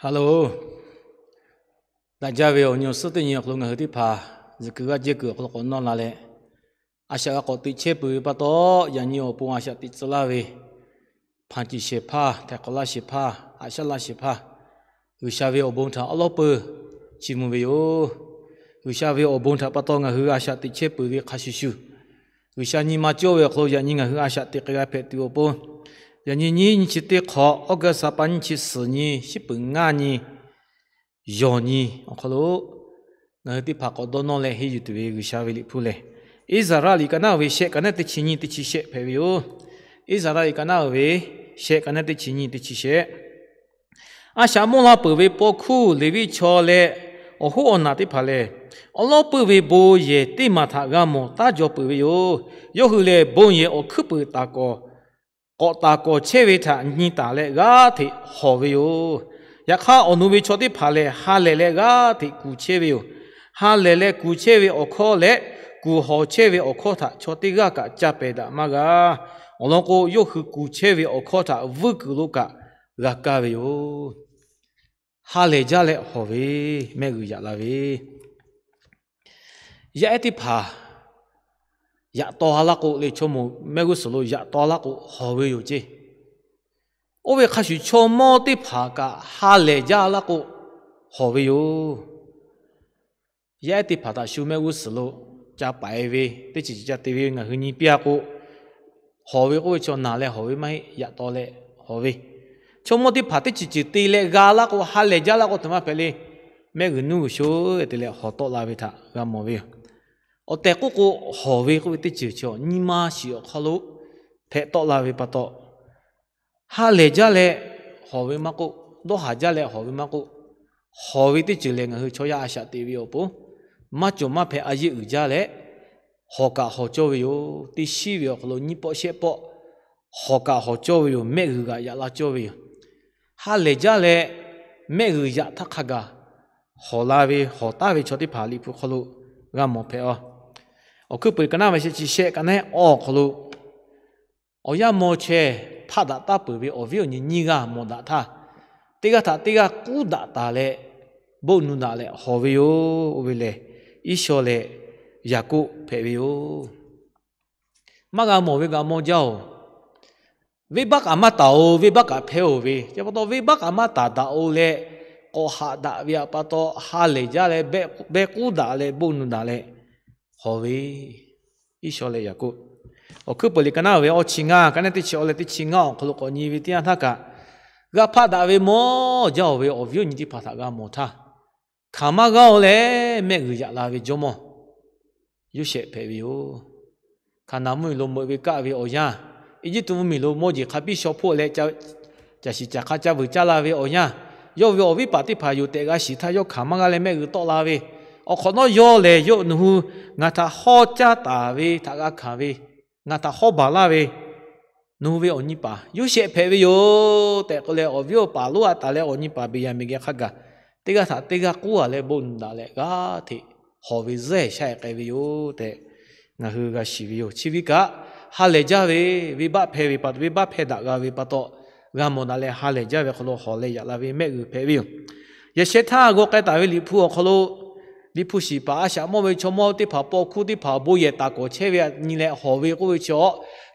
Hello, daꞈ jaˇ ve awˬ nyi awˬ suhˉ teˇ nyi awˬ hk'aw lo ngaˬ hui teˇ hpaˍ zuhꞈ kuiˬ g'aˇ jehˇ kuiˬ awˬ hk'aw lo k'awꞈ nawˇ la leh, a shaꞈ g'a k'awꞈ teꞈ chehˇ peuˬ ve pa taw, yaꞈ nyi awˬ pon a shaꞈ teꞈ tcuh laˇ ve, hpanˍ ciˬ shehˍ hpaˇ, htaiˍ hk'awꞈ laˇ shehˍ hpaˇ, haꞈ shaˉ laˇ shehˍ hpaˇ, G'uiˬsha ve awˬ bon htaꞈ awˉ lawˉ peuˬ chiˇ mvuh ve yoˬ. G'uiˬsha ve awˬ bon htaꞈ pa taw ngaˬ hui a shaꞈ teꞈ chehˇ peuˬ ve hk'a shuˍ shuˍ, G'uiˬsha nyi ma cawˇ ve awˬ hk'aw lo yaꞈ nyi ngaˬ hui a shaꞈ teꞈ k'ai g'a hpehꞈ tuˬ awˬ pon, yaꞈ nyi nyiˇ nyi chi teˇ hk'awꞈ, August ha pa nyiˇ chi suhˍ nyi, shiˉ peuˬ ngaˇ nyi, yawˬ nyi awˬ hk'aw lo ngaˬ hui teˇ hpaˍ k'awꞈ dawˇ nawˇ leh henˇ yuˬ tuˬ ve G'uiˬsha ve Liꞈ hpu lehˬ, Iˉsaˍreˍlaˆ liꞈ ka naˉ uiˍ ve shehˆ, ka naˉ teˇ chi nyiˇ teˇ chi shehˆ hpehꞈ ve yoˬ. Iˉsaˍreˍlaˆ liꞈ ka naˉ uiˍ ve shehˆ, ka naˉ teˇ chi nyiˇ teˇ chi shehˆ. A shaꞈ mawˇ la peuˬ ve paw hkuˇ Leˍviˆ chaw leh awˬ hoˉ awˬ naˬ teˇ hpaˍ lehˬ, awˉ lawˉ puiˇ ve bon yehˬ teˇ maˬ htaꞈ g'a mawˬ taˉ jaw peuˬ ve yoˬ. Yawˇ hui lehˬ, bon yehˬ awˬ hkuiˉ puiˍ taˍ kawˍ, k'awꞈ taˍ kawˍ chehˇ ve htaꞈ nyi taˍ leh g'aˇ hteꞈ hawˍ ve yoˬ. Yaꞈ hk'aˇ, awˬ nu ve chaw teˇ hpaˍ lehˬ, ha lehˬ leh g'aˇ hteꞈ kuˬ chehˇ ve yoˬ. Ha lehˬ leh kuˬ chehˇ ve awˬ hkawˇ leh kuˬ hawˍ chehˇ ve awˬ hkawˇ htaꞈ chaw teˇ g'aˇ kaꞈ ca pehˬ daꞈ maˇ g'a. Awˬ lawn k'o, yawˇ hui kuˬ chehˇ ve awˬ hkawˇ htaꞈ vuiˇ kuiˬ lo kaꞈ g'a kaˇ ve yoˬ. Ha lehˬ jaˇ leh hawˍ ve, mehˆ g'uiˬ yaꞈ la ve, yaˇ ehˉ teˇ hpaˍ yaꞈ taw a laˇ k'o, le chaw moˍ mehˆ g'uˇ suhˍ lo yaꞈ taw a laˇ k'o, hawˍ ve yoˬ ceˇ. Oˇ ve hk'a shuˍ, chaw mawˇ teˇ hpaˍ kaꞈ ha lehˬ jaˇ laˇ k'o, hawˍ ve yoˬ. Yaˇ ehˉ teˇ hpaˍ htaꞈ shu mehˆ g'uˇ suhˍ lo ca paiˍ ve, teˇ ceuˬ ceuˬ ca te ve ngaˬ hui nyi piˇ a k'o, hawˍ ve k'oˆ ve chaw naˬ leh hawˍ ve maˇ heˆ, yaꞈ taw leh hawˍ ve. Chaw mawˇ teˇ hpaˍ teˇ ceuˬ ceuˬ te leh g'a laˇ k'o, ha lehˬ jaˇ laˇ k'o, htoꞈ ma hpehꞈ le, mehˆ g'uiˬ nuˇ g'uiˬ sho te leh hawˍ tawˆ la ve htaꞈ g'a mawˬ ve yoˬ. Awˬ tehˬ k'oˆ k'o, hawˍ ve k'oˆ ve teˇ ceuˬ chi nyi ma shiˍ awˬ hk'aw lo hpehꞈ tawˆ la ve pa taw, ha lehˬ jaˇ leh hawˍ ve maˇ k'oˆ, dawˇ haˍ jaˇ leh hawˍ ve maˇ k'oˆ, hawˍ ve teˇ ceuˬ lehˬ, ngaˬ hui chaw yaˇ a shaꞈ teꞈ ve awˬ pon maˇ cawˬ maˇ hpehꞈ a yeˇ uiˍ jaˇ leh, hawˍ kaꞈ hawˍ cawˇ ve yoˬ. Teˇ shiˉ ve awˬ hk'aw lo nyiˇ pawˆ shehˆ pawˆ hawˍ kaꞈ hawˍ cawˇ ve yoˬ. Mehˆ g'uiˬ g'aꞈ yaꞈ la cawˇ ve yoˬ. Ha lehˬ jaˇ leh mehˆ g'uiˬ yaꞈ htaˇ hk'a gaˬ hawˍ la ve, hawˍ taˍ ve chaw teˇ hpaˍ Liꞈ hpu hk'aw lo g'a mawˬ hpehꞈ a. Awˬ hkuiˉ peuˬ ka naˉ ve shehˆ chi shehˆ, ka naˉ awˬ hk'aw lo, awˬ yaˇ maw chaweh hpaˆ daꞈ taˍ peuˬ ve awˬ viˉ awˬ nyi nyiˇ g'aˇ mawˬ daꞈ htaˇ, teˇ g'aˇ htaꞈ teˇ g'aˇ k'uˉ daꞈ taˍ leh, bon nuˬ daꞈ leh hawˍ ve yoˬ. Oˇ ve lehˬ, Iˉsawˇ leh Yaˍkoˆ hpehꞈ ve yoˬ. Maˇ g'a mawˬ ve g'aꞈ maw jaˇ oˬ. Venˇbaˆ kaꞈ maˇ taˍ oˬ, venˇbaˆ kaꞈ hpehˇ oˬ ve, chi pa taw venˇbaˆ kaꞈ maˇ taˍ daꞈ oˬ leh, k'awꞈ haꞈ daꞈ ve pa taw, ha lehˬ jaˇ leh, behˆ k'uˉ daꞈ leh, bon nuˬ daꞈ leh hawˍ ve, Iˉsawˇ leh Yaˍkoˆ. Awˬ hkuiˉ peuˬ liꞈ ka naˉ ve awˇ chi ngaˇ, ka naˉ teˇ chi awˇ leh teˇ chi ngaˇ awˬ hk'aw lo k'awꞈ nyi ve teˇ yanˇ htaˇ kaꞈ, g'a hpaˆ daꞈ ve mawˇ jaˇ oˬ ve awˬ viˉ awˬ nyi teˇ hpaˍ htaꞈ g'a mawˬ htaˇ, hkanˍ maˇ g'aˇ oˬ leh mehˆ g'uiˬ yaꞈ la ve jawˇmawˇ Yoˇsehꞈ hpehꞈ ve yoˬ. Hkaˍnanˍ mvuhˇmiˬ lo meuꞈ ve kaˆ ve awˬ yanˇ, Eˇjiˇtuꞈ mvuhˇmiˬ lo mawˇ jeˬ hk'a biˇ shaw hpoˆ leh, caˬ shiˍ caˬ hk'a ca vuiˬ caˇ la ve awˬ yanˇ, yawˇ ve awˬ viˉ paˍ teˇ hpaˍ yoˬ tehꞈ g'a shiˍ htaˇ, yawˇ hkanˍ maˇ g'a leh mehˆ g'uiˬ tawˆ la ve. Awˬ hk'awꞈ nawˉ yawˇ lehˬ, yawˇ nawˬ hui ngaˬ htaꞈ hawˉ caˇ taˍ ve htaꞈ g'a hkanˍ ve, ngaˬ htaꞈ hawˉ baˬ laˇ ve nawˬ hui ve awˬ nyi paˍ Yoˇsehꞈ hpehꞈ ve yoˬ tehꞈ k'oˆ leh, awˬ viˉ awˬ paˍ lonˉ a taˍ leh awˬ nyi paˍ Beˍyaˍmenˍ geh hk'a gaˬ, teˇ g'aˇ htaꞈ teˇ g'aˇ k'uˉ a leh bon daꞈ leh g'aˇ hteꞈ hawˍ ve zeˇ sha k'ai ve yoˬ tehꞈ ngaˬ hui g'a shiˍ ve yoˬ. Chi ve kaꞈ ha lehˬ jaˇ ve, venˇbaˆ hpehˇ ve pa taw, venˇbaˆ hpehˇ daꞈ g'a ve pa taw, g'a mawˬ daꞈ leh ha lehˬ jaˇ ve hk'aw lo hawˍ leh yaꞈ la ve mehˆ g'uiˬ hpehꞈ ve yoˬ. Yaꞈ sheh htaˇ g'aw k'ai taˍ ve Liꞈ hpu awˬ hk'aw lo, Liꞈ hpu shiˍ paˍ a shaꞈ mawˇ ve chaw mawˇ teˇ hpaˍ, paw hkuˇ teˇ hpaˍ bon yehˬ taˍ kawˍ chehˇ ve nyi leh hawˍ ve k'oˆ ve chi,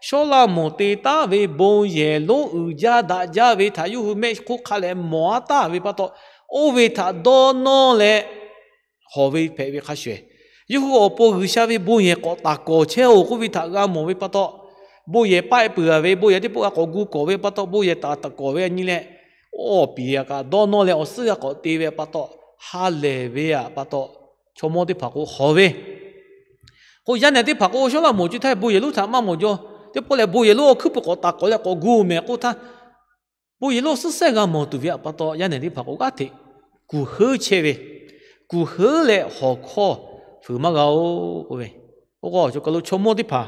Sawˉlaꞈmonˍ te taˉ ve bon yehˬ lonˉ uiˍ jaˇ daꞈ jaˇ ve htaꞈ yawˇ hui mehˆ hk'oˆ hk'a leh mawˬ a taˍ ve pa taw, oˇ ve htaꞈ dawˇ nawˇ leh hawˍ ve hpehꞈ ve hk'a shuˍ, yawˇ hui awˬ pon G'uiˬsha ve bon yehˬ k'awꞈ taˍ kawˍ chehˇ oˬ k'oˆ ve htaꞈ g'a mawˬ ve pa taw, bon yehˬ paˆ peuˬ a ve, bon yehˬ teˇ pawˆ g'a k'awꞈ gu kawˍ ve pa taw, bon yehˬ taˍ taˍ k'awˍ ve nyi leh, awˬ piˍ kaꞈ dawˇ nawˇ leh awˬ suhˉ g'a k'awꞈ te ve pa taw, ha lehˬ ve pa taw, chaw mawˇ teˇ hpaˍ k'o hawˍ ve k'o, yaˇ nehˬ teˇ hpaˍ k'o, Sawˉlaꞈmonˍ chi htaˇ bon yehˬ lonˉ htaꞈ maˇ mawˬ jaw. Teˇ pawˆ lehˬ, bon yehˬ lonˉ awˬ hkuiˉ puiˍ k'awꞈ taˍ kawˍ leh k'awꞈ gu mehˍ k'oˆ htaˇ, bon yehˬ lonˉ suhˉ sehˉ g'a mawˬ tuˬ ve pa taw, yaˇ nehˬ teˇ hpaˍ k'o g'aˇ hteꞈ kuˬ heuˉ chehˇ ve, kuˬ heuˉ leh hawˍ hkawˇ fuiˍ maˇ g'a oˬ k'oˆ ve, oˇ k'o, chaw mawˇ teˇ hpaˍ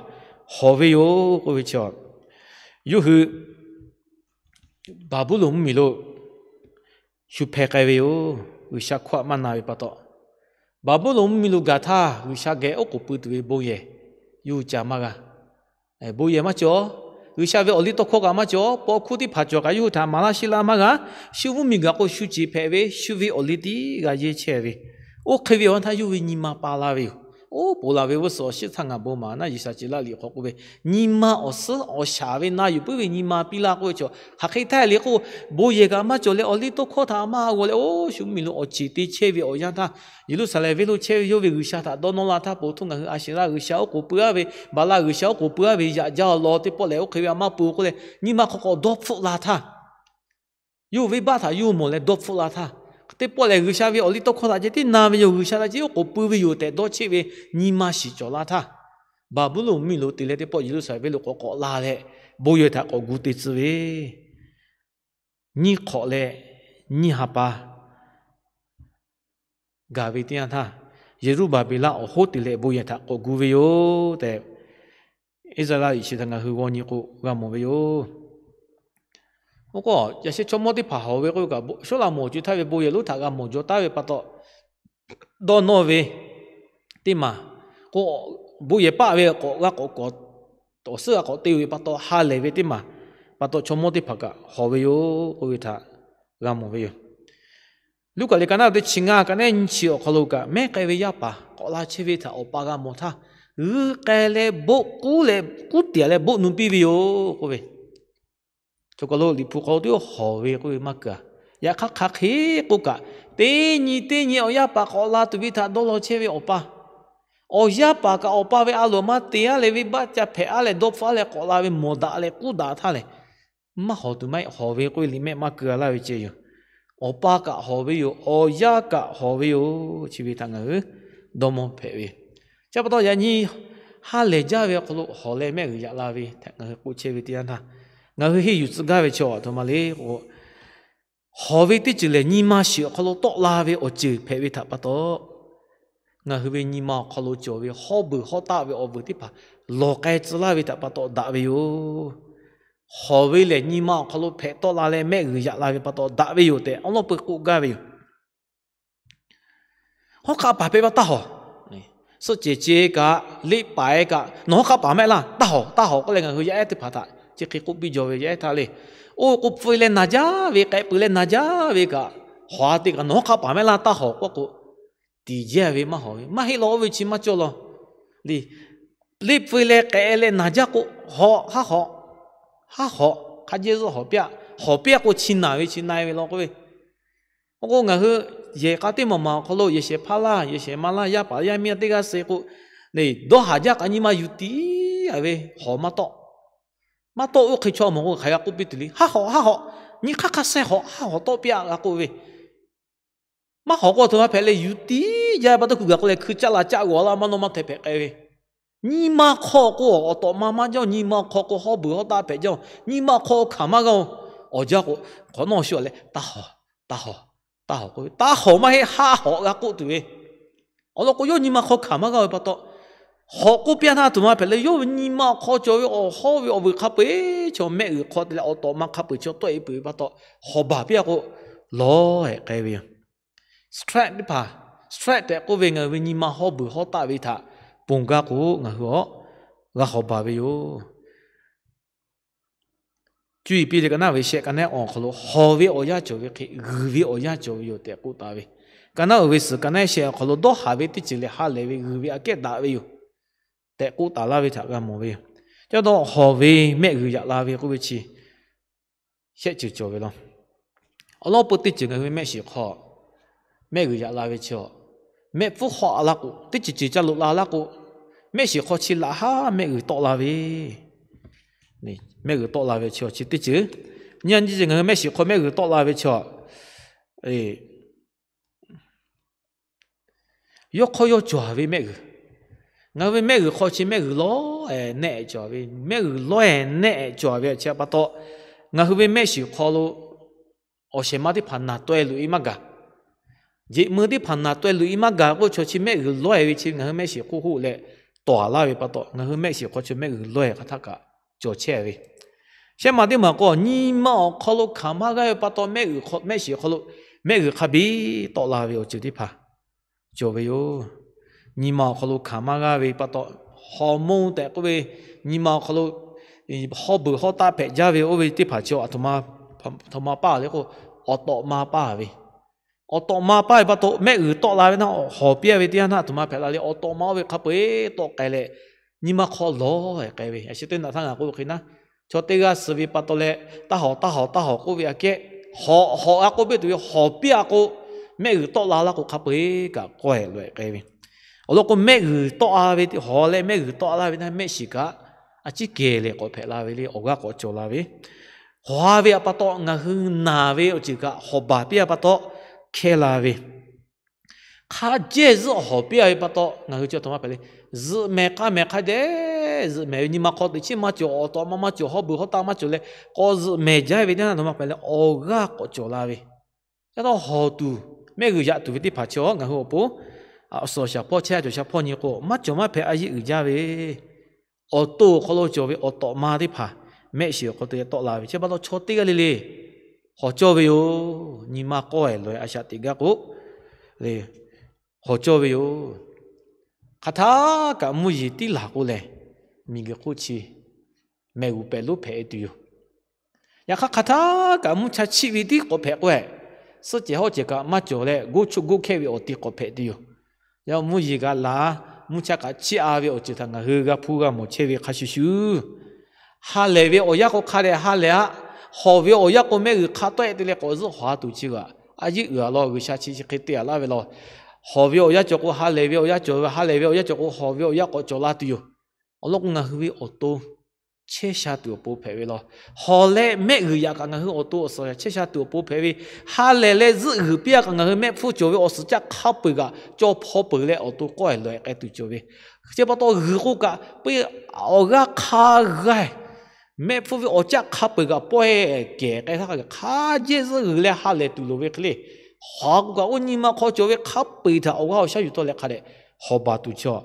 hawˍ ve yoˬ k'oˆ ve chi, yawˇ hui Baˍbuˍlonˍ mvuhˇmiˬ lo shu hpeh k'ai ve yoˬ. G'uiˬsha hkawˇ aꞈ maˇ na ve pa taw, Baˍbuˍlonˍ mvuhˇmiˬ lo gaˬ htaˇ G'uiˬsha geh oˉ k'oˍ pui tuˬ ve bon yehˬ yawˇ hui ca maˇ g'a. Bon yehˬ maˇ cawˬ. G'uiˬsha ve awˬ liˇ tawˇ hkawˇ kaꞈ maˇ cawˬ, paw hkuˇ teˇ hpaˍ cawˬ kaꞈ yawˇ hui htaꞈ maˍ laˇ sheˆ laˇ maˇ g'a. Shu mvuhˇmiˬ gaˬ k'o shu ceˬ hpehꞈ ve shu ve awˬ liˇ tiˉ g'a yehˇ chehˇ ve, oˇ hk'e ve awˬ yanˇ htaˇ yawˇ ve nyi ma pa la ve yoˬ. Oˇ ponˬ laˬ ve g'uˇ suhˍ awˬ shiˉ htaˇ ngaˬ bon maˍ naˇ G'uiˬsha ceˬ laˇ liꞈ hk'aw k'oˆ ve, nyi ma awˬ suhˉ awˬ shaˍ ve na yuˬ puiˉ ve nyi ma piˇ laˇ k'oˆ ve chaw, hk'aˬ hk'e htaˇ le k'o, bon yehˬ kaꞈ maˇ cawˬ leh awˬ liˇ tawˇ hkawˇ htaꞈ maˇ g'aw leh, oˇ shu mvuhˇmiˬ lo awˬ ceˬ te chehˇ ve awˬ yanˇ htaˇ, Yeˍruˆsaˍlehnˍ venˇ lo chehˇ ve yawˇ ve G'uiˬsha htaꞈ dawˇ nawˇ la htaˇ, po htuˇ ngaˬ hui Aˍsheˍraˆ g'uiˬsha oˉ k'oˍ pui aˉ ve, Baˍlaˆ g'uiˬsha oˉ k'oˍ pui aˉ ve yaꞈ jaˇ awˬ lawn teˇ pawˆ lehˬ oˇ hk'e ve a maˇ pui k'oˆ leh, nyi ma hk'aw k'awꞈ dawˇ hpfuhˆ la htaˇ, yawˇ hui venˇbaˆ htaꞈ yawˇ hui mawˬ leh dawˇ hpfuhˆ la htaˇ, teˇ pawˆ lehˬ G'uiˬsha ve awˬ liˇ tawˇ hkawˇ htaꞈ ceh tiˉ na ve yoˬ. G'uiˬsha htaꞈ ceh oˉ k'oˍ pui ve yoˬ tehꞈ dawˇ cheˆ ve nyi ma shiˍ cawˬ la htaˇ, Baˍbuˍlonˍ mvuhˇmiˬ lo te leh teˇ pawˆ Yeˍruˆsaˍlehnˍ venˇ lo k'awꞈ k'awꞈ la leh, bon yehˬ htaꞈ k'awꞈ gu te tcuh ve nyiˇ hk'awꞈ leh nyiˇ ha pa gaˬ ve teˇ yanˇ htaˇ, Yeˍruˆbaˍbeˍlaˆ awˬ hoˉ te leh bon yehˬ htaꞈ k'awꞈ gu ve yoˬ tehꞈ, Iˉsaˍreˍlaˆ liꞈ chi htaꞈ ngaˬ hui g'aw nyi k'o g'a mawˬ ve yoˬ. Oˇ k'o, yaꞈ sheh chaw mawˇ teˇ hpaˍ hawˬ ve k'oˆ ve kaꞈ, Soˉlaꞈmonˍ awˬ co e htaˇ ve bon yehˬ lonˉ htaꞈ g'a mawˬ jaw taˉ ve pa taw, dawˇ nawˇ ve teˇ maˬ k'o, bon yehˬ paˆ ve k'awꞈ g'a k'awꞈ kawˍ, awˬ suhˉ g'a k'awꞈ te ve pa taw ha lehˬ ve teˇ maˬ pa taw chaw mawˇ teˇ hpaˍ kaꞈ hawˬ ve yoˬ k'oˆ ve htaꞈ g'a mawˬ ve yoˬ. Luˉkaꞈ liꞈ ka naˉ teˇ chi ngaˇ ka naˉ nyiˇ chi awˬ hk'aw lo kaꞈ, mehˉ k'ai ve yaˇ paˍ k'awꞈ la chehˇ ve htaꞈ awˬ pa g'a mawˬ htaˇ, g'uiˇ k'ai leh boˆ k'uˉ leh k'uˉ tiꞈ leh boˆ nu piˇ ve yoˬ k'oˆ ve, chaw kaˬ lo Liꞈ hpu hk'aw lo teˇ hawˬ ve k'oˆ ve maˇ keu-a. Yaꞈ hk'aˇ hk'aˬ hk'e k'oˆ kaꞈ, teˇ nyi teˇ nyi awˬ yaˇ paˍ k'awꞈ la tuˬ ve htaꞈ dawˇ law chehˇ ve awˬ pa, awˬ yaˇ paˍ kaꞈ awˬ pa ve a loˍ maˇ te-a leh venˇbaˆ ca hpehꞈ-a leh dawˇ hpfuhˆ-a leh k'awꞈ la ve mawˬ daꞈ leh k'uˉ daꞈ htaˇ lehˬ, maˇ hawˬ tuˬ maˇ heˆ, hawˬ ve k'oˆ ve liꞈ mehˆ maˇ keu-a laˇ ve ceh yoˬ. Awˬ pa kaꞈ hawˬ ve yoˬ. Awˬ yaˇ kaꞈ hawˬ ve yoˬ. Chi ve htaꞈ ngaˬ hui dawˇ mawˇ hpehꞈ ve yoˬ. Chi pa taw yaꞈ nyi ha lehˬ jaˇ ve awˬ hk'aw lo hawˬ leh mehˆ g'uiˬ yaꞈ la ve htaꞈ ngaˬ hui k'oˆ chehˇ ve teˇ yanˇ htaˇ, ngaˬ hui henˇ yuˬ tcuh gaˇ ve chi awˬ htoꞈ ma le k'o, hawˬ ve teˇ ceuˬ lehˬ nyi ma shiˍ awˬ hk'aw lo tawˆ la ve awˬ ceuˬ hpehꞈ ve htaꞈ pa taw, ngaˬ hui ve nyi ma awˬ hk'aw lo cawˬ ve hawˉ beuˬ hawˉ taˆ ve awˬ vuiˬ teˇ hpaˍ lawˬ k'ai tcuh laˇ ve htaꞈ pa taw daꞈ ve yoˬ. Hawˬ ve lehˬ nyi ma awˬ hk'aw lo hpehꞈ tawˆ la leh mehˆ g'uiˬ yaꞈ la ve pa taw daꞈ ve yoˬ tehꞈ awˉ lawˉ peu k'oˆ gaˇ ve yoˬ. Hawˉ hk'aˆ paˍ pehˇ pa taˇ hawˬ. Suhˆ cehˬ ce kaꞈ, leˆ paˍ-e kaꞈ, nawˬ hawˉ hk'aˆ paˍ mehˆ laˇ, taˇ hawˬ, taˇ hawˬ k'oˆ leh ngaˬ hui yaˇ ehˉ teˇ hpaˍ htaꞈ chi hk'e k'oˆ piˇ jaw ve yaˇ ehˉ htaˇ le. Oˇ k'o pfuh leh naˬ jaˇ ve, k'ehꞈ peuˬ leh naˬ jaˇ ve kaꞈ, hawˬ-a te kaꞈ nawˬ hawˉ hk'aˆ paˍ mehˆ laˇ, taˇ hawˬ k'oˆ k'o, tiˍ jaˇ ve maˇ hawˬ ve, maˇ heˆ law oˇ ve chi maˇ cawˇ law. Leˇ pfuh leh k'ehꞈ leh naˬ jaˇ k'o, hawˬ, haˉ hawꞈ, haˉ hawꞈ, hk'a jehˇ zuhˆ hawˬ piˇ-a, hawˬ piˇ-a k'o chi naˬ ve chi na-e ve law k'oˆ ve. Oˇ k'o ngaˬ hui yehˬ k'a teˇ maˬ maˬ awˬ hk'aw lo yehˬ shehˍ hpaˇ laˇ, yehˬ shehˍ ma laˇ, yaˇ paˍ yaˇ miˇ teˇ g'aˇ suh k'o, dawˇ haˍ jaˇ kaꞈ nyi ma yuˬ tiˉ-a ve hawˬ maˇ tawˆ. Maˇ tawˆ oˇ hk'e chaw mawˬ k'o hk'aˬ hk'e g'a k'oˆ piˇ tuˬ le. Haˉ hawꞈ, haˉ hawꞈ, nyi hk'aˇ hk'aˇ sehˉ hawꞈ, haˉ hawꞈ tawˆ piˇ-a g'a k'oˆ ve. Maˇ hawꞈ k'o a htoꞈ ma hpehꞈ leh yuˬ tiˉ jaˇ ve pa taw kuiˬ gaˬ k'oˆ leh hkui caˆ la caˆ g'awˬ laˇ maˇ nawˇ maˇ hteh hpehꞈ k'ai ve. Nyi ma hk'aw k'o awˬ tawꞈ ma maˇ jaˇ-oˬ, nyi ma hk'aw k'o hawˉ beuˬ hawˉ taˆ hpehꞈ jaˇ-oˬ, nyi ma hk'aw hkanˍ maˇ g'a-oˬ. Awˬ jaˇ k'o, hk'awꞈ nawˉ shu-a leh, taˇ hawˬ, taˇ hawˬ, taˇ hawˬ k'oˆ ve, taˇ hawˬ maˇ heˆ, haˉ hawꞈ g'a k'oˆ tuˬ ve. Awˬ lawn k'o yawˇ nyi ma hk'aw hkanˍ maˇ g'a ve pa taw, hawꞈ k'oˆ piˇ-a htaˇ a htoꞈ ma hpehꞈ leh yawˇ ve nyi ma hk'aw cawˬ ve awˬ hawˉ ve awˬ vuiˬ hk'a peu-eˬ chaw mehˆ g'uiˬ hk'aw te leh awˬ tawꞈ ma hk'a peu-eˬ chaw tawˆ-e peuˬ ve pa taw, hawˬ baˬ piˇ-a k'o, lawˬ-ehˍ k'ai ve yoˬ. Stress teˇ hpaˍ, stress tehꞈ k'oˆ ve ngaˬ hui ve nyi ma hawˉ beuˬ hawˉ taˆ ve htaꞈ ponˬ gaˇ k'o ngaˬ hui awˬ g'a hawˬ baˬ ve yoˬ. Cuˇ yiˍ piˇ leh ka naˉ ve shehˆ ka naˉ awˬ hk'aw lo hawˬ ve awˬ yanˇ cawˬ ve hk'e g'uiˬ ve awˬ yanˇ cawˬ ve yoˬ tehꞈ k'oˆ taˍ ve, ka naˉ uiˍ ve suhˍ ka naˉ shehˆ awˬ hk'aw lo dawˇ haˍ ve teˇ ceuˬ lehˬ ha lehˬ ve g'uiˬ ve aꞈ kehˉ daꞈ ve yoˬ tehꞈ k'oˆ taˍ laˇ ve htaꞈ g'a mawˬ ve yoˬ. Ca dawˇ hawˬ ve mehˆ g'uiˬ yaꞈ la ve k'oˆ ve chi shehˆ ceuˬ cawˬ ve law. Awˬ lawn peu teˇ ceuˬ ngaˬ hui ve mehˆ shiˍ hk'aw mehˆ g'uiˬ yaꞈ la ve chi, mehˆ pfuhˇ hawˆ-a laˇ k'o, teˇ ceuˬ ceuˬ ca loꞈ la laˇ k'o, mehˆ shiˍ hk'aw chi laꞈ haˉ mehˆ g'uiˬ tawˆ la ve, mehˆ g'uiˬ tawˆ la ve chi chi teˇ ceuˬ. Nyi a nyi ceuˬ ngaˬ hui mehˆ shiˍ hk'aw mehˆ g'uiˬ tawˆ la ve chi yawˇ hk'awˇ yawˇ cawˬ ve mehˆ g'uiˬ. Ngaˬ hui ve mehˆ g'uiˬ hk'aw chi mehˆ g'uiˬ lawˉ-ehˍ nehˆ-ehˍ cawˬ ve, mehˆ g'uiˬ lawˉ-ehˍ nehˆ-ehˍ cawˬ ve chi pa taw, ngaˬ hui ve mehˆ shiˍ hk'aw lo awˬ shehˍ ma teˇ hpaˍ naˬ taweh loꞈ-e maˇ gaˬ. Jeꞈ meuˇ teˇ hpaˍ naˬ taweh loꞈ-e maˇ gaˬ k'o, chaw chi mehˆ g'uiˬ lawˉ-ehˍ ve chi ngaˬ hui mehˆ shiˍ hk'oˆ hoˆ leh tawˍ-a laˇ ve pa taw, ngaˬ hui mehˆ shiˍ hk'aw chi mehˆ g'uiˬ lawˉ-ehˍ hk'aˬ htaˇ kaꞈ cawˬ chehˇ ve. Shehˆ ma teˇ maˬ k'o, nyi ma awˬ hk'aw lo hkanˍ maˇ g'aˇ ve pa taw, mehˆ g'uiˬ hk'aw, mehˆ shiˍ hk'aw lo mehˆ g'uiˬ hk'a biˇ tawˆ la ve awˬ ceuˬ teˇ hpaˍ cawˬ ve yoˬ. Nyi ma awˬ hk'aw lo hkanˍ maˇ g'aˇ ve pa taw, hormone tehꞈ k'oˆ ve, nyi ma awˬ hk'aw lo hawˉ beuˬ hawˉ taˆ hpehꞈ jaˇ ve oˇ ve teˇ hpaˍ chi a htoꞈ ma paˇ le k'o, awˬ tawꞈ ma paˇ ve. Awˬ tawꞈ ma paˇ ve pa taw mehˆ g'uiˬ tawˆ la ve naˆ, hawˍ piˇ ve teˇ yanˇ naˆ aˬ htoꞈ ma hpehꞈ la le. Awˬ tawꞈ ma oˇ ve hk'a peu-eˬ tawˆ k'ai leh, nyi ma hk'aw lawˬ k'ai ve. A shu teˇ naꞈ htaˇ ngaˬ k'oˆ ve hk'e naˆ, chaw teˇ g'aˇ suh ve pa taw leh, taˇ hawˍ taˇ hawˍ taˇ hawˍ k'oˆ ve aꞈ kehˉ, hawˍ hawˍ a k'oˆ piˇ tuˬ ve hawˍ piˇ a k'o, mehˆ g'uiˬ tawˆ la laˇ k'o hk'a peu-eˬ kaꞈ kawehˬ loꞈ-e k'ai ve. Awˬ lawn k'o, mehˆ g'uiˬ tawˆ la ve, hawˍ leh mehˆ g'uiˬ tawˆ la ve naˆ, mehˆ shiˍ kaꞈ a ciˉ kehˬ leh k'awꞈ hpehꞈ la ve le, awˬ g'aˇ k'awꞈ cawˬ la ve. Hawˍ a ve pa taw ngaˬ hui naˬ ve awˬ ceuˬ kaꞈ hawˍ baˬ piˇ a pa taw hkehˇ la ve. Hk'a jehˇ zuhˆ hawˍ piˇ a ve pa taw ngaˬ hui chi a htoꞈ ma hpehꞈ le. Zuhꞈ mehˍ hk'a mehˍ hk'a dehꞈ zuhꞈ mehˍ ve, nyi ma hk'aw teꞈ chiˉ maˇ cawˬ, awˬ tawꞈ ma maˇ cawˬ, hawˉ beuˬ hawˉ taˆ maˇ cawˬ leh, k'awꞈ zuhꞈ mehˍ jaˇ ve teˇ yanˇ htoꞈ ma hpehꞈ le, awˬ g'aˇ k'awꞈ cawˬ la ve. Ca taw hawˍ tuˬ, mehˆ g'uiˬ yaꞈ tuˬ ve teˇ hpaˍ chi a ngaˬ hui awˬ pon, awˬ suhˍ awˬ shaˍ hpawˇ chehˇ a cawˬ shaˍ hpawˇ nyi k'o, maˇ cawˬ maˇ hpehꞈ a yeˆ uiˍ jaˇ ve, awˬ to awˬ hk'aw lo cawˬ ve awˬ tawꞈ ma teˇ hpaˍ mehˆ shiˍ awˬ hk'aw lo tawˆ la ve. Chi pa taw chaw teˇ g'aˇ le le hawˍ cawˇ ve yoˬ. Nyi ma k'awehˬ loꞈ-e a shaꞈ teꞈ gaˇ k'o, hawˍ cawˇ ve yoˬ. Hk'aˬ htaˇ kaꞈ mvuhˇ yeˬ tiˉ laˬ k'o lehˬ, miˬ guiˬ hk'oˆ chi mehˬ g'uˬ pehˍ lonˉ hpehꞈ-e tuˬ yoˬ. Yaꞈ hk'aˇ hk'aˬ htaˇ kaꞈ mvuhˇ cha chiˆ ve tiˉ k'awꞈ hpehꞈ k'o, suhˆ cehˬ hawˉ cehˬ kaꞈ maˇ cawˬ leh, goˇ choˆ goˇ hkehˇ ve awˬ ti k'awꞈ hpehꞈ tuˬ yoˬ. Yaꞈ mvuhˇ yeˬ kaꞈ laˬ, mvuhˇ cha kaꞈ chiˆ a ve awˬ ceuˬ htaꞈ ngaˬ hui g'a hpuˇ g'a mawˬ chehˇ ve hk'a shuˍ shuˍ, ha lehˬ ve awˬ yanˇ k'o hk'a dehꞈ ha lehˬ a, hawˍ ve awˬ yanˇ k'o mehˆ g'uiˬ hk'a tawˆ-e te leh k'awꞈ zuhˆ hawˍ a tuˬ chi g'aꞈ a yeˆ uiˍ a law. G'uiˬsha chi chi hk'e te a laˇ ve law. Hawˍ ve awˬ yanˇ cawˬ k'o ha lehˬ ve awˬ yanˇ cawˬ ve, ha lehˬ ve awˬ yanˇ cawˬ k'o hawˍ ve awˬ yanˇ k'awꞈ cawˬ la tuˬ yoˬ. Awˬ lawn k'o ngaˬ hui ve awˬ to chehˇ sha tuˬ awˬ pon hpehꞈ ve law. Hawˍ leh mehˆ g'uiˬ yaꞈ kaꞈ ngaˬ hui awˬ to awˬ suhˍ chehˇ sha tuˬ awˬ pon hpehꞈ ve, ha lehˬ leh zuhˆ g'uiˬ piˇ a kaꞈ ngaˬ hui mehˆ hpfuhˇ cawˬ ve awˬ suhˍ caˆ hk'a peu-eˬ kaꞈ cawˬ hpaw peuˬ leh awˬ to k'awehˬ loꞈ-e k'ai tuˬ cawˬ ve. Chi pa taw g'uiˬ k'o kaꞈ peuˬ, awˬ g'aˇ hk'a g'aˇ mehˆ hpfuhˇ ve awˬ caˆ hk'a peu-eˬ kaꞈ pawehˇ kehˬ k'ai htaˇ hk'a jehˇ zuhˆ g'uiˬ leh ha lehˬ tuˬ loˍ ve hk'e le. Hawˍ k'o kaꞈ oˇ nyi ma hk'aw cawˬ ve hk'a peu-eˬ htaꞈ awˬ g'aˇ awˬ shaˉ yuˬ tawˆ leh hk'a dehꞈ hawˍ baˬ tuˬ chaw,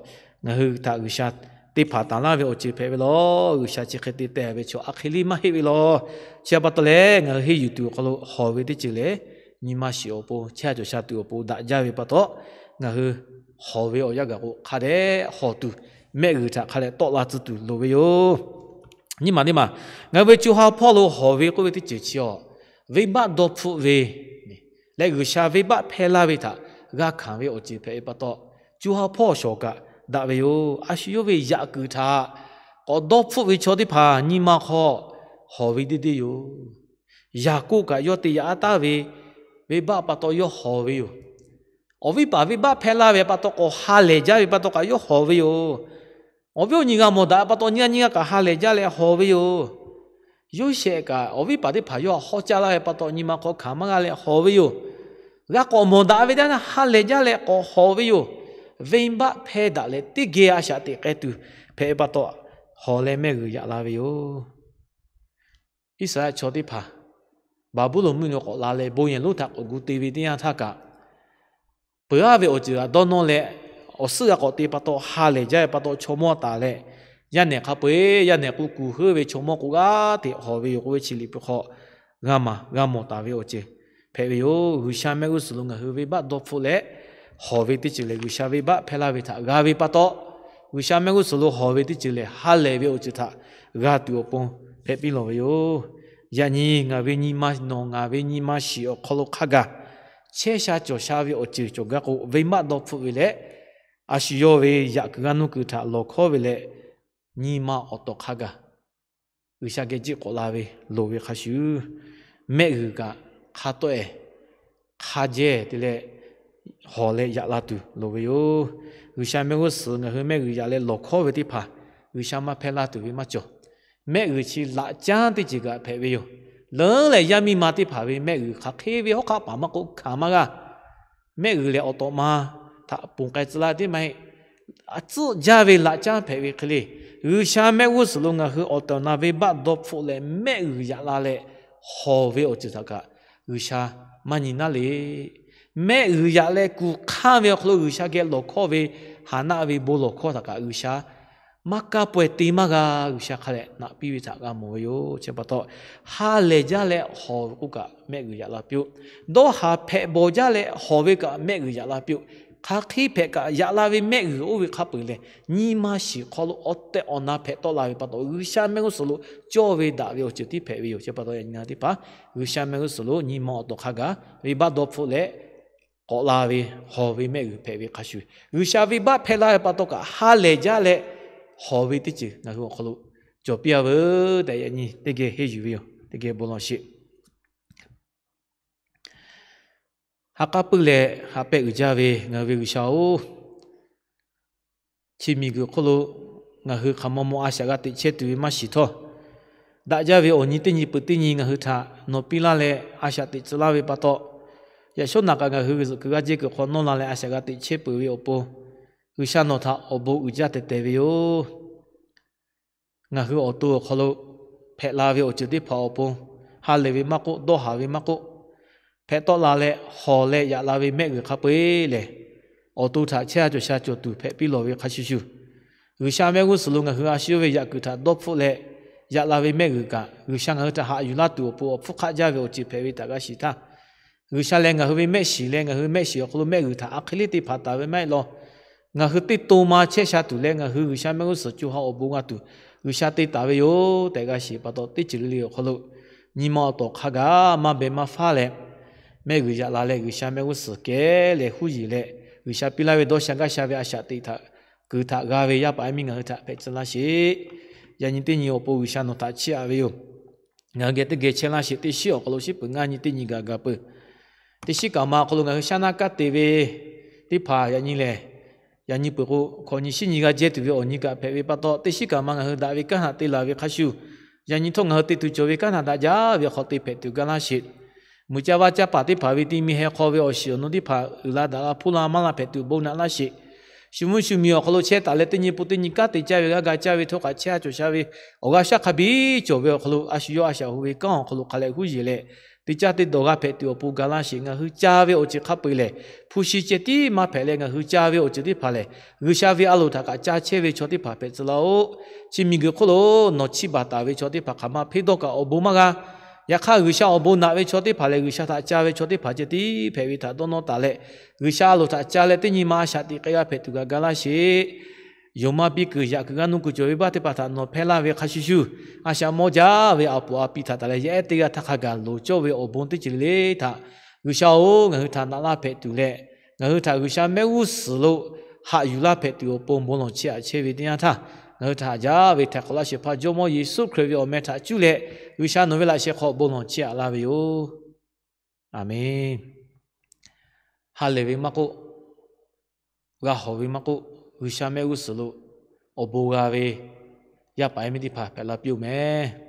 ngaˬ hui htaꞈ G'uiˬsha te hpanˍ taˍ laˇ ve awˬ ceuˬ hpehꞈ ve law. G'uiˬsha chi hk'e te teh ve chaw a hk'e liˇ maˇ heˆ ve law. Chi pa taw leh ngaˬ hui henˇ yuˬ tuˬ awˬ hk'aw lo hawˍ ve teˇ ceuˬ lehˬ, nyi ma shiˍ awˬ pon chehˇ cawˬ sha tuˬ awˬ pon daꞈ jaˇ ve pa taw, ngaˬ hui hawˍ ve awˬ yanˇ gaˬ k'o hk'a dehꞈ hawˍ tuˬ, mehˆ g'uiˬ htaꞈ hk'a dehꞈ tawˆ la tcuh tuˬ loˍ ve yoˬ. Nyiˇ maˬ teˇ maˬ, ngaˬ hui ve co ha hpawˇ lo hawˍ ve k'oˆ ve teˇ ceuˬ chi a, venˇbaˆ dawˇ hpfuhˆ ve leh G'uiˬsha venˇbaˆ hpehˇ laˇ ve htaꞈ g'a hkanˍ ve awˬ ceuˬ hpehꞈ ve pa taw, co ha hpawˇ shawˍ kaꞈ daꞈ ve yoˬ. A shu yawˇ ve yaꞈ kuiˬ htaꞈ k'awꞈ dawˇ hpfuhˆ ve chaw teˇ hpaˍ nyi ma hk'aw hawˍ ve deˇ deˇ yoˬ. Yaˍkoˆ kaꞈ yawˇ te yaꞈ-a taˍ ve venˇbaˆ pa taw yawˇ hawˍ ve yoˬ. Awˬ viˉ paˍ venˇbaˆ hpehˇ laˇ ve pa taw k'awꞈ ha lehˬ jaˇ ve pa taw kaꞈ yawˇ hawˍ ve yoˬ. Awˬ viˉ awˬ nyi g'a mawˬ daꞈ pa taw nyiˇ g'aˇ nyiˇ g'aˇ kaꞈ ha lehˬ jaˇ leh hawˍ ve yoˬ. Yoˇsehꞈ kaꞈ awˬ viˉ paˍ teˇ hpaˍ yawˇ hawˉ caˇ laˇ ve pa taw nyi ma hk'aw hkanˍ maˇ g'a leh hawˍ ve yoˬ. G'a k'awꞈ mawˬ daꞈ ve teˇ yanˇ ha lehˬ jaˇ leh k'awꞈ hawˍ ve yoˬ. Venˇbaˆ hpehˇ daꞈ leh teˇ geh a shaꞈ teꞈ k'ai tuˬ hpehꞈ ve pa taw, hawˍ leh mehˆ g'uiˬ yaꞈ la ve yoˬ. Iˉsaˍreˍlaˆ chaw teˇ hpaˍ Baˍbuˍlonˍ mvuhˇmiˬ lo k'awꞈ la leh bon yehˬ lonˉ htaꞈ k'awꞈ gu te ve teˇ yanˇ htaˇ kaꞈ, peuˬ-aˉ ve awˬ ceuˬ g'a dawˇ nawˇ leh, awˬ suhˉ g'a k'awꞈ te pa taw ha lehˬ jaˇ ve pa taw chaw mawˇ taˍ leh, yaˇ nehˬ hk'a peu-eˬ yaˇ nehˬ k'o kuˬ heuˆ ve chaw mawˇ k'o g'aˇ hteꞈ hawˍ ve yoˬ k'oˆ ve chi liꞈ hpu hk'aw g'a maˍ g'a mawˬ taˍ ve awˬ ceuˬ hpehꞈ ve yoˬ. G'uiˬsha mehˆ g'uˇ suhˍ lo ngaˬ hui venˇbaˆ dawˇ hpfuhˆ leh hawˍ ve teˇ ceuˬ lehˬ, G'uiˬsha venˇbaˆ hpehˇ laˇ ve htaꞈ g'a ve pa taw, G'uiˬsha mehˆ g'uˇ suhˍ lo hawˍ ve teˇ ceuˬ lehˬ ha lehˬ ve awˬ ceuˬ htaꞈ g'a tuˬ awˬ pon hpehꞈ piˇ lawˬ ve yoˬ. Yaꞈ nyi ngaˬ ve nyi ma nawˬ ngaˬ ve nyi ma shiˍ awˬ hk'aw lo hk'a gaˬ chehˇ sha cawˬ sha ve awˬ ceuˬ cawˬ gaˇ k'o, venˇbaˆ dawˇ hpfuhˆ ve leh, a shu yawˇ ve yaꞈ kuiˬ g'aˇ nuˇ kuiˬ htaꞈ lawˬ hkawˉ ve leh, nyi ma awˬ tawˍ hk'a gaˬ G'uiˬsha geh jiˆ k'awꞈ la ve loˍ ve hk'a shuˍ, mehˆ g'uiˬ kaꞈ hk'a tawˆ-e hk'a jehˇ te leh hawˍ leh yaꞈ la tuˬ loˍ ve yoˬ. G'uiˬsha mehˆ g'uˇ suhˍ ngaˬ hui mehˆ g'uiˬ yaꞈ leh lawˬ hkawˉ ve teˇ hpaˍ G'uiˬsha maˇ hpehˇ laˇ tuˬ ve maˇ cawˬ. Mehˆ g'uiˬ chi laꞈ caˉ teˇ ceuˬ kaꞈ hpehꞈ ve yoˬ. Leuˉ lehˬ yaˇ miˇ ma teˇ hpaˍ ve mehˆ g'uiˬ hk'aˬ hk'e ve hawˉ hk'aˆ paˍ maˇ k'oˆ hkanˍ maˇ g'a. Mehˆ g'uiˬ lehˬ awˬ tawꞈ ma htaꞈ ponˬ k'ai tcuh laˇ teˇ maˇ heˆ. A tcuhˆ jaˇ ve laꞈ caˉ hpehꞈ ve hk'e le, G'uiˬsha mehˆ g'uˇ suhˍ lo ngaˬ hui awˬ tehˬ awˬ na venˇbaˆ dawˇ hpfuhˆ leh mehˆ g'uiˬ yaꞈ la leh hawˍ ve awˬ ceuˬ htaꞈ kaꞈ G'uiˬsha maˇ nyi naˉ le. Mehˆ g'uiˬ yaꞈ leh kuˬ hk'aˇ ve awˬ hk'aw lo G'uiˬsha geh lawˬ hkawˇ ve Haˍnaˆ ve bon lawˬ hkawˇ htaꞈ kaꞈ G'uiˬsha maˇ kaˇ pawehˇ te maˇ g'a. G'uiˬsha hk'a leh naꞈ piˇ ve htaꞈ g'a mawˬ ve yoˬ. Chi pa taw, ha lehˬ jaˇ leh hawˍ ve k'oˆ kaꞈ mehˆ g'uiˬ yaꞈ la piˇ-oˆ. Dawˇ haˍ hpehꞈ bawˬ jaˇ leh hawˍ ve kaꞈ mehˆ g'uiˬ yaꞈ la piˇ-oˆ. hk'aˬ hk'e hpehꞈ kaꞈ yaꞈ la ve mehˆ g'uiˬ oˇ ve hk'a peu-eˬ lehˬ, nyi ma shiˍ hk'aw lo awˬ tehˬ awˬ na hpehꞈ tawˆ la ve pa taw, G'uiˬsha mehˆ g'uˇ suhˍ lo cawˇ ve daꞈ ve awˬ ceuˬ tiˉ hpehꞈ ve yoˬ. Chi pa taw yaꞈ nyi ngaˬ hui teˇ hpaˍ G'uiˬsha mehˆ g'uˇ suhˍ lo nyi ma awˬ tawˍ hk'a gaˬ venˇbaˆ dawˇ hpfuhˆ leh k'awꞈ la ve hawˬ ve mehˆ g'uiˬ hpehꞈ ve hk'a shuˍ, G'uiˬsha venˇbaˆ hpehˇ laˇ ve pa taw kaꞈ ha lehˬ jaˇ leh hawˬ ve teˇ ceuˬ ngaˬ hui awˬ hk'aw lo cawˬ piˇ-a veuˬ tehꞈ yaꞈ nyi teˇ geh henˇ yuˬ ve yoˬ. Teˇ geh bon lawˬ sheˍ. Ha k'aˉ puiˉ leh ha pehˆ uiˍ jaˇ ve ngaˬ hui ve G'uiˬsha-oˬ, chi miˬguiˬ hk'oˆ lo ngaˬ hui hk'aˬ maw maw a shaꞈ g'a teꞈ chehˇ tuˬ ve maˇ shiˍ htawˇ, daꞈ jaˇ ve awˬ nyi teˇ nyi peuˬ teˇ nyi ngaˬ hui htaꞈ nawˬ piˇ laˇ leh a shaꞈ teꞈ tcuh laˇ ve pa taw, yaꞈ shawˉ naꞈ kaꞈ ngaˬ hui zuhꞈ kuiˬ g'aˇ jehˇ kuiˬ hk'aw nawˇ la leh a shaꞈ g'a teꞈ chehˇ peuˬ ve awˬ pon, G'uiˬsha nawˬ htaꞈ awˬ bon uiˍ jaˇ tehˬ tehˬ ve yoˬ. Ngaˬ hui awˬ to awˬ hk'aw lo hpehꞈ la ve awˬ ceuˬ teˇ hpaˍ awˬ pon, ha lehˬ ve maˇ k'oˆ, dawˇ haˍ ve maˇ k'oˆ, hpehꞈ tawˆ la leh hawˬ leh yaꞈ la ve mehˆ g'uiˬ hk'a peu-eˬ lehˬ, awˬ to htaꞈ chehˇ sha cawˬ sha cawˬ tuˬ hpehꞈ piˇ lawˬ ve hk'a shuˍ shuˍ, G'uiˬsha mehˆ g'uˇ suhˍ lo ngaˬ hui a shu yawˇ ve yaꞈ kuiˬ htaꞈ dawˇ hpfuhˆ leh yaꞈ la ve mehˆ g'uiˬ kaꞈ, G'uiˬsha ngaˬ hui htaꞈ haꞈ yuˬ laˇ tuˬ awˬ pon awˬ hpfuhˇ hk'aˆ jaˇ ve awˬ ceuˬ hpehꞈ ve htaꞈ g'a shiˍ htaˇ, G'uiˬsha lehˬ ngaˬ hui ve mehˆ shiˍ leh ngaˬ hui mehˆ shiˍ awˬ hk'aw lo mehˆ g'uiˬ htaꞈ a hk'e le te hpanˍ taˍ ve maˇ heˆ law. Ngaˬ hui teˇ to ma chehˇ sha tuˬ leh ngaˬ hui G'uiˬsha mehˆ g'uˇ suhˍ co ha awˬ bon g'a tuˬ G'uiˬsha te taˍ ve yoˬ tehꞈ g'a shiˍ pa taw, teˇ ceuˬ le le awˬ hk'aw lo nyi ma awˬ tawˍ hk'a gaˬ maˇ beh maˇ faˉ leh mehˆ g'uiˬ yaꞈ la leh G'uiˬsha mehˆ g'uˇ suhˍ kehˉ leh huˉ yeˬ leh G'uiˬsha piˇ laˇ ve dawˇ sha gaˇ sha ve a shaꞈ teꞈ htaꞈ kuiˬ htaꞈ g'a ve yaˇ paˍ yaˇ miˇ ngaˬ hui htaꞈ hpehꞈ tcuh laˇ sheˍ. Yaꞈ nyi teˇ nyi awˬ pon G'uiˬsha nawˬ htaꞈ chiˇ aꞈ ve yoˬ. Ngaˬ hui geh teˇ geh chehˇ laˇ sheˍ. Teˇ shiˉ awˬ hk'aw lo shiˉ peuˬ ngaˇ nyi teˇ nyi gaˬ gaˬ peuˬ. Teˇ shiˉ kaꞈ ma awˬ hk'aw lo ngaˬ hui shaˉ naˆ kanˉ te ve teˇ hpaˍ yaꞈ nyi lehˬ, yaꞈ nyi peuˬ k'o hkawꞈ nyi shiˉ nyi g'a jehˇ tuˬ ve awˬ nyi kaꞈ hpehꞈ ve pa taw, teˇ shiˉ kaꞈ ma ngaˬ hui daꞈ ve kanˉ htaꞈ te laˬ ve hk'a shuˍ, yaꞈ nyi htawˇ ngaˬ hui te tuˬ cawˬ ve kanˉ htaꞈ daꞈ jaˇ ve awˬ hk'aw te hpehꞈ tuˬ gaˇ laˇ sheˍ. Muiˬ caˇ vaˇ caˇ paˍ teˇ hpaˍ ve ti mi heh hk'aw ve awˬ shiˍ awˬ nu teˇ hpaˍ uiˍ la daꞈ la hpuˇ la maˇ la hpehꞈ tuˬ bon naꞈ laˇ sheˍ. Shu mvuhˇ shu miˬ awˬ hk'aw lo chehˇ taˍ leh teˇ nyi pun teˇ nyi kanˉ te caˇ ve g'aˇ ga caˇ ve htawˇ kaꞈ chehˇ a cawˬ sha ve awˬ g'aˇ shaˉ hk'a biˇ cawˬ ve awˬ hk'aw lo a shu yawˇ a shaꞈ hu ve kanˉ awˬ hk'aw lo hk'a leh huˉ yeˬ leh te caˇ te dawˬ g'a hpehꞈ tuˬ awˬ pon ga laˇ sheˍ. Ngaˬ hui ca ve awˬ ceuˬ hk'a peu-eˬ lehˬ, hpu shi ceh tiˉ maˇ hpehꞈ leh ngaˬ hui ca ve awˬ ceuˬ teˇ hpaˍ lehˬ, G'uiˬsha ve a loˍ htaꞈ kaꞈ ca chehˇ ve chaw teˇ hpaˍ hpehꞈ tcuh laˇ-oˆ. Chi miˬguiˬ hk'oˆ lo nawˬ chiˇ baˬ taˍ ve chaw teˇ hpaˍ hk'aˬ ma hpeˇ dawˇ kaꞈ awˬ bon maˇ g'a. Yaꞈ hk'aˇ G'uiˬsha awˬ bon naꞈ ve chaw teˇ hpaˍ lehˬ, G'uiˬsha htaꞈ ca ve chaw teˇ hpaˍ ceh tiˉ hpehꞈ ve htaꞈ dawˇ nawˇ taˍ leh, G'uiˬsha a loˍ htaꞈ ca leh teˇ nyi ma a shaꞈ teꞈ k'ai g'a hpehꞈ tuˬ kaꞈ ga laˇ sheˍ. Yonˍ ma piˇ kuiˬ yaꞈ kuiˬ g'a nuˇ kuiˬ cawˬ ve baˆ teˇ hpaˍ htaꞈ nawˬ hpehˇ laˇ ve hk'a shuˍ shuˍ, a shaꞈ mawˇ jaˇ ve a poˍ a pi htaꞈ taˍ leh yaˇ ehˉ teˇ g'aˇ htaˇ hk'a gaˬ loˍ cawˇ ve awˬ bon teˇ ceuˬ le le htaꞈ G'uiˬsha-oˬ, ngaˬ hui htaꞈ naꞈ laˇ hpehꞈ tuˬ leh, ngaˬ hui htaꞈ G'uiˬsha mehˆ g'uˇ suhˍ lo haꞈ yuˬ laˇ hpehꞈ tuˬ awˬ pon bon lawˬ chehˇ aꞈ chehˇ ve teˇ yanˇ htaˇ, ngaˬ hui htaꞈ haꞈ jaˇ ve htaiˍ hk'awꞈ laˇ shehˍ hpaˇ Jawˇmawˇ Yeˍsuˆ Hkriꞈ ve awˬ meh htaꞈ cuˇ leh, G'uiˬsha nawˬ ve laꞈ sheh hk'aw bon lawˬ chehˇ aꞈ laˇ ve yoˬ. Aˬmenˍ. Ha lehˬ ve maˇ k'oˆ, g'a hawˬ ve maˇ k'oˆ, G'uiˬsha mehˆ g'uˇ suhˍ lo awˬ bon g'a ve yaˇ paˍ yaˇ miˇ teˇ hpaˍ hpehꞈ la piˇ-oˬ meh.